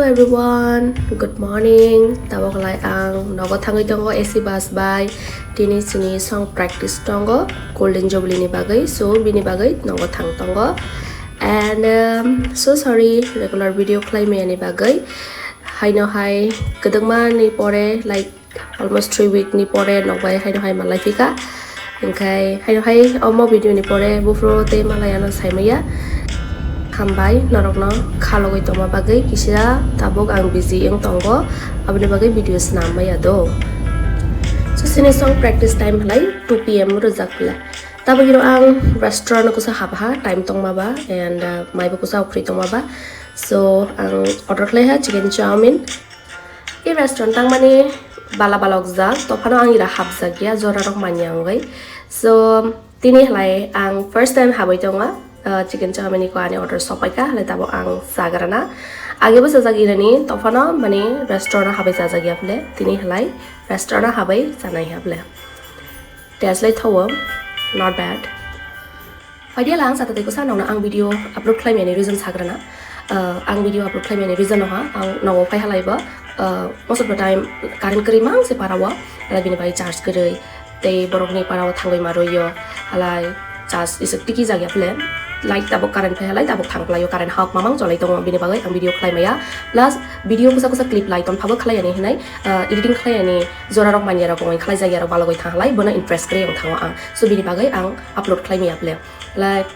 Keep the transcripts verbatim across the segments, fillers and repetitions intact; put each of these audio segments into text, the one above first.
Everyone, good morning. Tabok lai ang nogo thangwi tongo A C bus bai. Tini chini song practice tongo Golden Jubilee ni bagwi, so bini bagwi nogo thang tongo. And, um, so sorry, regular video khlai maya ni bagwi. Haino hai kwdwkma ni pore, like, almost three week ni pore nokbai haino hai malai phika. Hingkhai haino hai omo video ni pore buphuru tei malai ano sai maya. Hambai norokno khalogwi tongma bagwi, kisa tabuk ang busy wng tongo, aboni bagwi video swnam maya do. So, sini song practice time halai two P M rwjak phle. Tabuk iro ang restaurant o kusa hapha, time tongma ba, and, uh, maibo kusa free tongma ba. So, ang order khlai ha chicken chowmin. I restaurant tangmani bala bala okjak, tophano ang ira hapjak ya, jora rok manya wngwi. So, tini halai ang first time habai tongo, uh, chicken chowmin ni ko ani order sopaika, halai tabuk ang chagrana. Agebo chajak irani, tophano mani restaurant o habai chajak ya phle, tini halai restaurant o habai chanai ya phle. Taste lai thawo, not bad. Phaidi la ang sata tei kwsa nokno ang video upload khlai mani reason sagrana. Uh, ang video upload khlai mani reason no ha, ang nogo phai halai ba, uh, most of the time current kwrwi mang se para o, ala bini bai charge kwrwi, tei borok ni para o thangwi ma rwio, halai charge isuk tiki jagya phle. Light tabuk current phai halai tabuk thang phlaio, current hok mamang cholai tongo, bini bagwi ang video khlai maya. Plus video kusa kusa clip lai ton phabo khlai ani hinai, uh, editing khlai ani jora rok manya rok wngwi khlai jagya rok balogwi thang halai, bono impress kwrwi wng thango ang. So bini bagwi ang upload khlai maya phle. Like,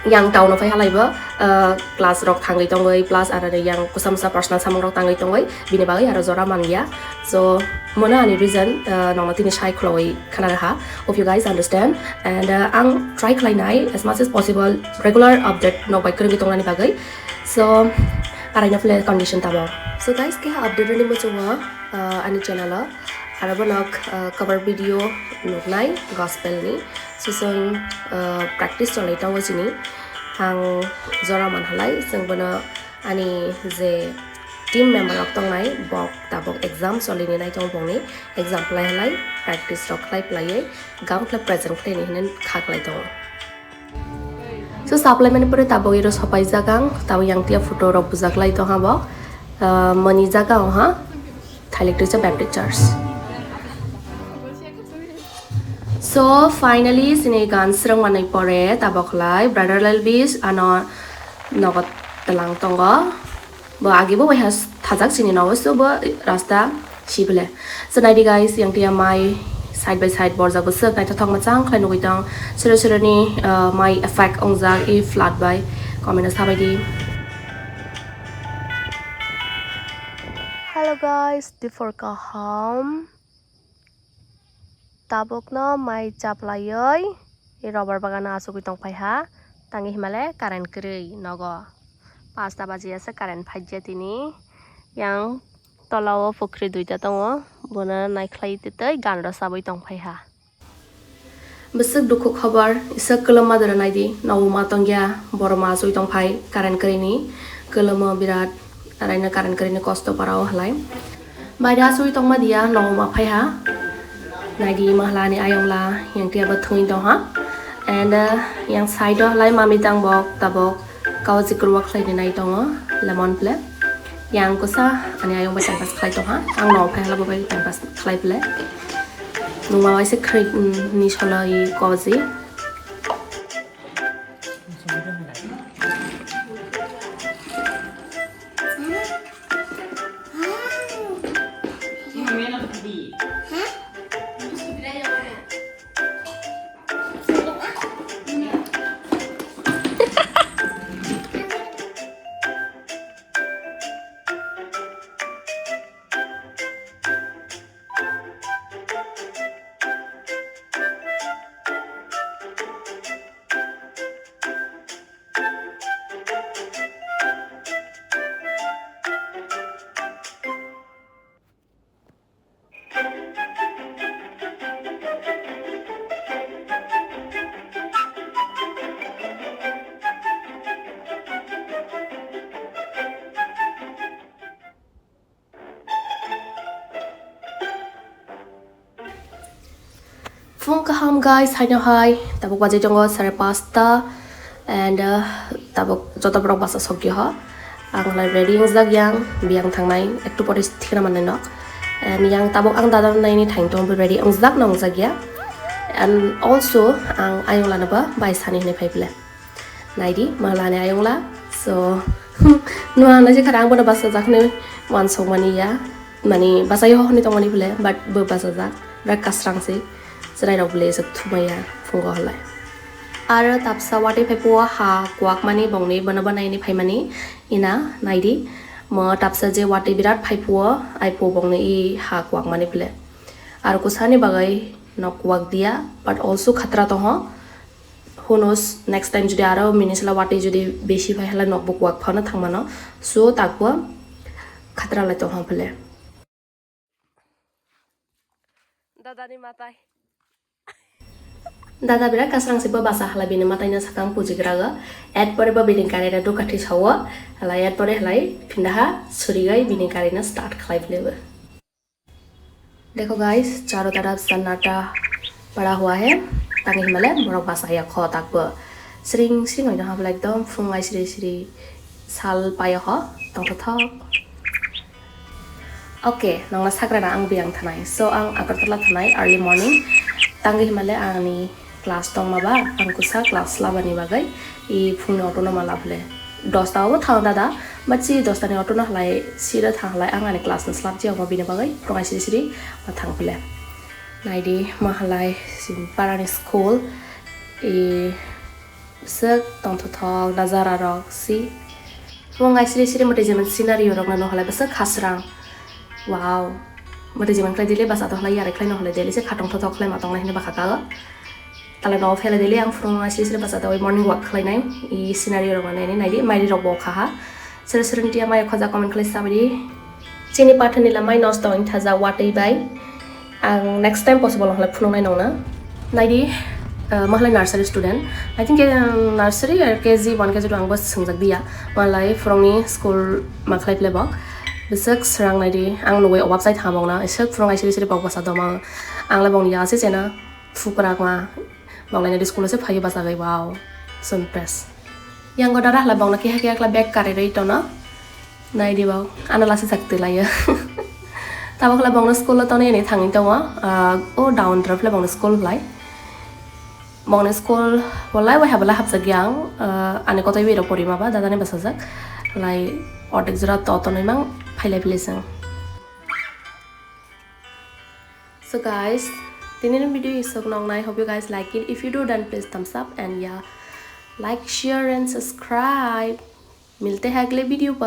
yang town o phai halai bo, uh, class rok thangwi tongwi, plus aro yang kusa musa personal samung rok tangwi tongwi, bini bagwi aro jora man ya. So, mono ani reason, uh, nokno tini sai khulogwi khna ha. Hope you guys understand. And, uh, ang try khlai nai as much as possible regular update nok bai kwrwngwi tongnani bagwi. So, araino phle condition tamo. So guys, keha update rwni muchungo, uh, ani channel o. Aro bo nok, uh, cover video nuknai gospel ni. Sisong, uh, practice cholai tongo chini. Ang jora man halai, chwng bono ani je team member rok tongnai, bok tabok exam cholini nai tongo bokni. Exam khlai halai, practice rok khlai phlaiwi, gam khlai present khlaini hinwi kha khlai tongo. So, supply mani pore tabok iro sopai jak ang, tabok yang tia photo rok bujak lai tong ha bo. Uh, mani jaga o ha, thailik twisa baptic church. So, finally, sini gan srwng manwi pore tabok lai, brother Lalbis ano nogo tlang tongo. Bo agi bo waiha thajak chini nogo, so bo rasta sibile. So naidi guys, yang tia mai side by side borjak bwswk naithothok mwchang khlai nugwi tong. Sero sero ni, uh, mai effect ongjak i flood bai, comment o sabai di. Hello guys, diphor kaham. Tabukno mai chaplaiwi rubber bagano achugwi tongphai ha. Tangwi himale current kwrwi nogo. Pasta baji ase current phaijya tini. Yang tola o pukhri duita tongo. Bono naikhlai twi twi gan rw chabwi tongphai ha. Bwswk dukhu khobor, isa kwlwma dora naidi. Nogo ma tongya, borok ma achugwi tongphai current kwrwini. Kwlwmo birat, araino current kwrwini kosto para o halai. Baire asugwi tongma diya, nogo ma phai ha. Naidi mahla ni ayong la, yang tia bo thwngwi tong ha. And, uh, yang side o halai mami tang bok tabok kawaji kwrwak khlai ni nai tongo, lemon ple. Yang kusa ani ayong bai time pass khlai tong ha. Ang nogo phai hala bo bai time pass khlai ple. Nungma waise khrik, mm, ni solo i kawaji. Phung kaham guys, haino hai tabuk bajai tongo sare pasta and, uh, tabuk joto borok basa sokya ho. Ang lai ready wngjak yang, biyang thangnai, ektu pore thikna mannai nok. And yang tabuk ang dada naini thang tong ready wngjak na wngjak ya. And also ang ayung lana ba bai sani hinwi phai phle. Naidi, malani ayung la. So, nua na je khara ang bono basa jakne wansok mani ya. Mani basa yo honi tong mani phle, but bo basa jak. Bra kasrang si. Chwrai rok bole sok thumaya phungo halai. Aro tapsa watwi phai phuo ha kuak mani bongni bono banaini phaimani ina naidi. Mo tapsa je watwi birat phai phuo ai phuo bongni i ha kuak mani phle. Aro kusani bagwi no kuak dia, but also khatra tongho. Who knows, next time jodi aro minisla watwi jodi besi phai halai nokbo kuak phano thangmano. So takbo khatra lai tongho phle. Dadani matai. Dada bira kasrang sibo basa halai bini matai na sakang pujigra ga. Et pore bo bini gari ra duka thi sawo. Halai et pore halai pindaha surigai bini gari na start khlai phlebo. Dekho guys, charo taraf sannata pada hua hai. Tangi himale borok basa ya kho takbo. Sring sring oi no habla ekdom phung ai sri sri sal payo ho tongthothok. Okay, nangla sakrana ang biyang thanai. So, ang Agartala thanai early morning. Tangwi himale angni class tongma ba, ang kusa class labani bagwi i phungni auto no ma laphile. Dosta o thang dada, but si dosta ni auto no halai sira thang halai ang ani class no slap ji omo bini bagwi phungai siri siri ma thang phile. Naidi ma halai si parani school i Bwswk tongthothok da jara rok si. Phungai siri siri mwtwi jeman scenery rok no halai bwswk khasrang. Wow. Mwtwi jeman khlai dili basa to halai yari khlai no halai dili se khatong thothok khlai ma tongnai hwnwi bakha kha. Tala no phela dili ang phungai siri siri basa to morning walk khlai nai. I scenery rok no nai nai di mairi rok bo kha ha. Sere sere ni tiya mai khoja comment khlai sabidi. Chini pathani lamai nosto wng thaja watwi bai. Ang next time possible wng khlai phunuknai nongna. Naidi, uh, mahalai nursery student. I think, um, nursery or K G, one K G two ang bo swngjak diya. Mahalai phurungni school ma khlai phle bok. Bwswk srang naidi, ang nugwi o website ha bokna. Iswk phurung ai siri siri bok basa domang. Ang le bong ya se chena. Phupra ma. Bok lai naidi school se phayo basa gai, wow. So impressed. Yang go dara hala bong na kiha kiha kla bag kare rei tono. Naidi bau, ano lasi chak twi laiyo. Tabok le bongno school o tonwi ani thangwi tongo. Ah, o down drop le bongno school lai. Bongno school bo lai wai habla hapjak yang, ah, ani kotoi biro pori maba, dadani bwsajak. Lai ordek jora to tonwi mang, phailai philai chwng. So guys, tini ni video isok nong nai, hope you guys like it. If you do, then please thumbs up and yeah, like, share and subscribe. Milte hain agle video pa.